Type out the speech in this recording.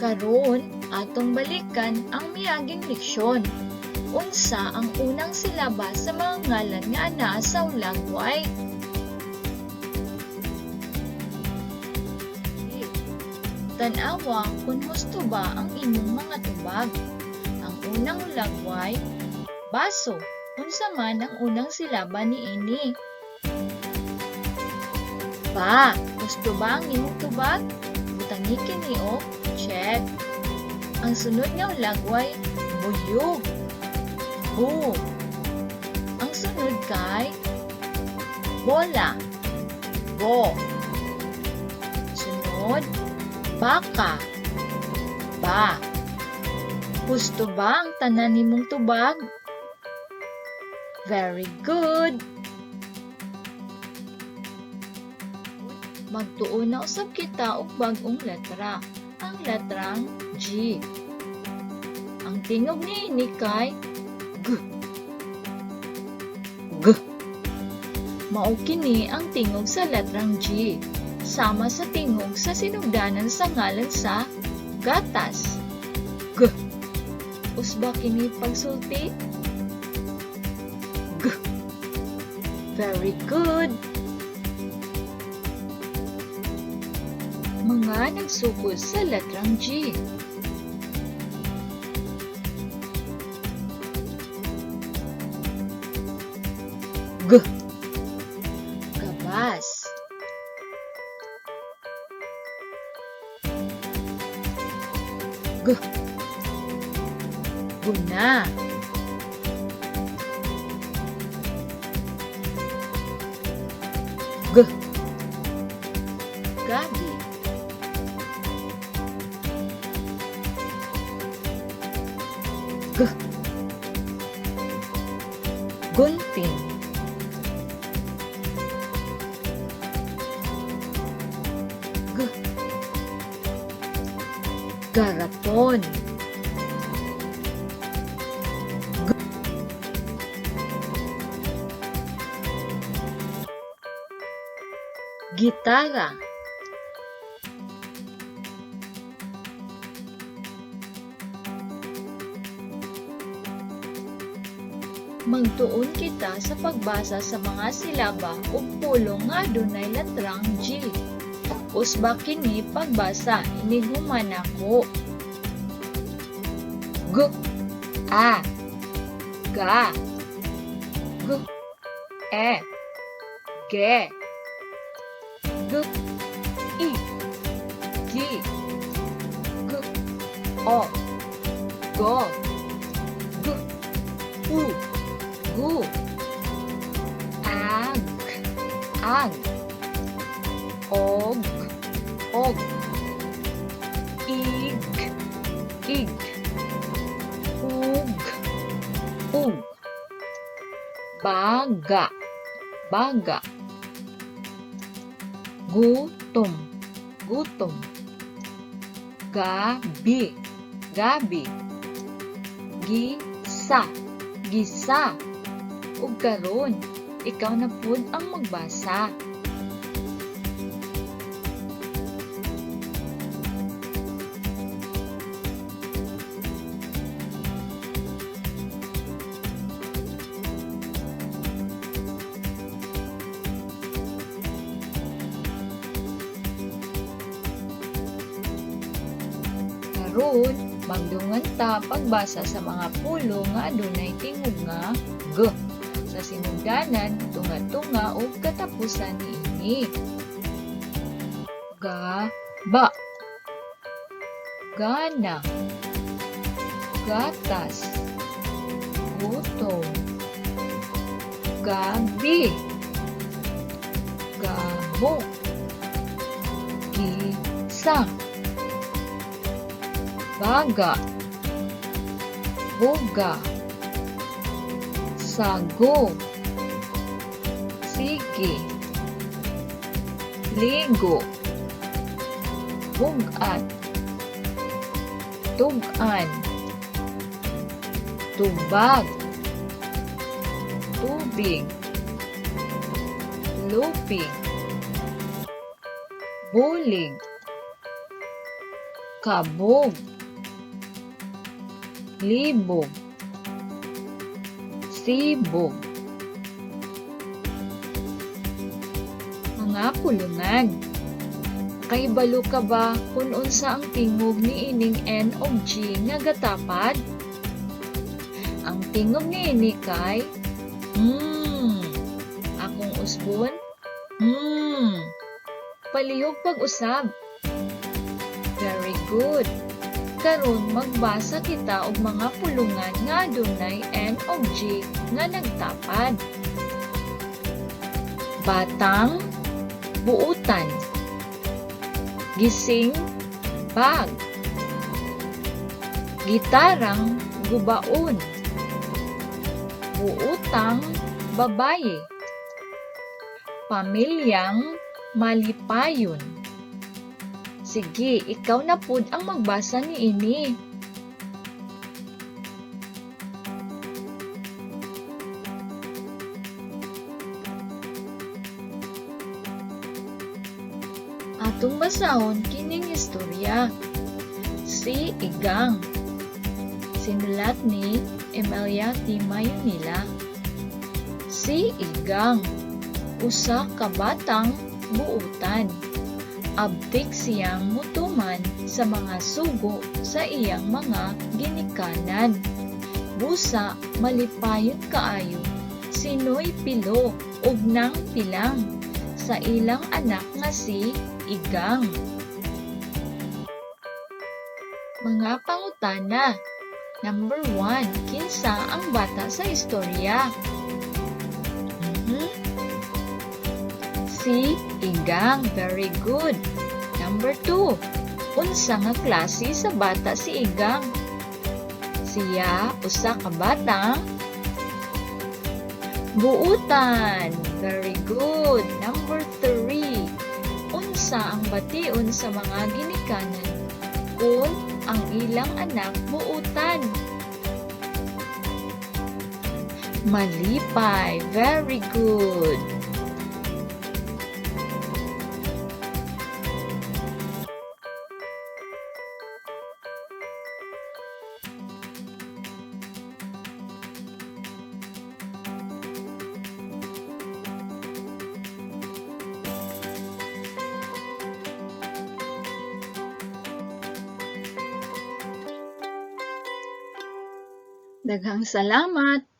Karon, atong balikan ang miaging leksyon. Unsa ang unang silaba sa mga ngalan nga anaa sa hulagway? Tan-awa kung husto ba ang imong mga tubag. Ang unang hulagway, baso. Unsa man ang unang silaba niini? Ba, husto ba ang imong tubag? Butangi kini og check. Ang sunod nga hulagway, buyog. Bu. Ang sunod kay bola. Bo. Sunod, baka. Ba. Husto ba ang tanan nimong tubag? Very good! Magtuon na usab kita og bag-ong letra, ang letrang G. Ang tingog niini kay G. G. Mao kini ang tingog sa letrang G, sama sa tingog sa sinugdanan sa ngalan sa gatas. G. Usba kini pagsulti? G. Very good! Mga nagsugod sa letrang G. G. Gabas. G. Guna. G. Gabi. G. Gunting. G. Garapon. G. Gitara. Magtuon kita sa pagbasa sa mga silaba ug pulong nga adunay letrang G. Usba kini pagbasa inig human nako. G, A, Ga, G, E, Ge, G, I, Gi, G, O, Go, G, U, Gu, Ag, Ag, Og, Og, Ig, Ig, Ug, Ug, Baga, Baga, Gutom, Gutom, Gabi, Gabi, Gisa, Gisa. Ug karon, ikaw na pud ang magbasa. Karon, magdungan ta pagbasa sa mga pulo nga adunay tingog nga G sa sinugdanan, tunga-tunga ug katapusan niini. Ga, ba, gana, gatas, gutom, gabi, gamo, gisa, baga, buga, sago, sige, ligo, bug-at, tug-an, tubag, tubig, lupig, bulig. Kabog, libog, sibog. Mga pulungan. Kahibalo ka ba kung unsa ang tingog niining N o G nga gatapad? Ang tingog niini kay mm. Akong usbon, Palihog pag-usab. Very good. Karon magbasa kita og mga pulungan nga adunay N o G nga nagtapad. Batang buutan. Gising bag. Gitarang gubaon. Buutang babaye. Pamilyang malipayon. Sige, ikaw na pud ang magbasa niini. Atong basahon kining istorya. Si Igang. Sinulat ni Emilia T. Mayonila. Si Igang, usa ka batang buutan. Abtik siyang mutuman sa mga sugo sa iyang mga ginikanan. Busa malipayon kaayo sinoy Pilo ug nang Pilang sa ilang anak nga si Igang. Mga pangutana. Number 1, kinsa ang bata sa istorya? Si Igang. Very good. Number 2, unsa nga klase sa bata si Igang? Siya usa ka batang buutan. Very good. Number 3, unsa ang bation sa mga ginikanan kung ang ilang anak buutan? Malipay. Very good. Daghang salamat.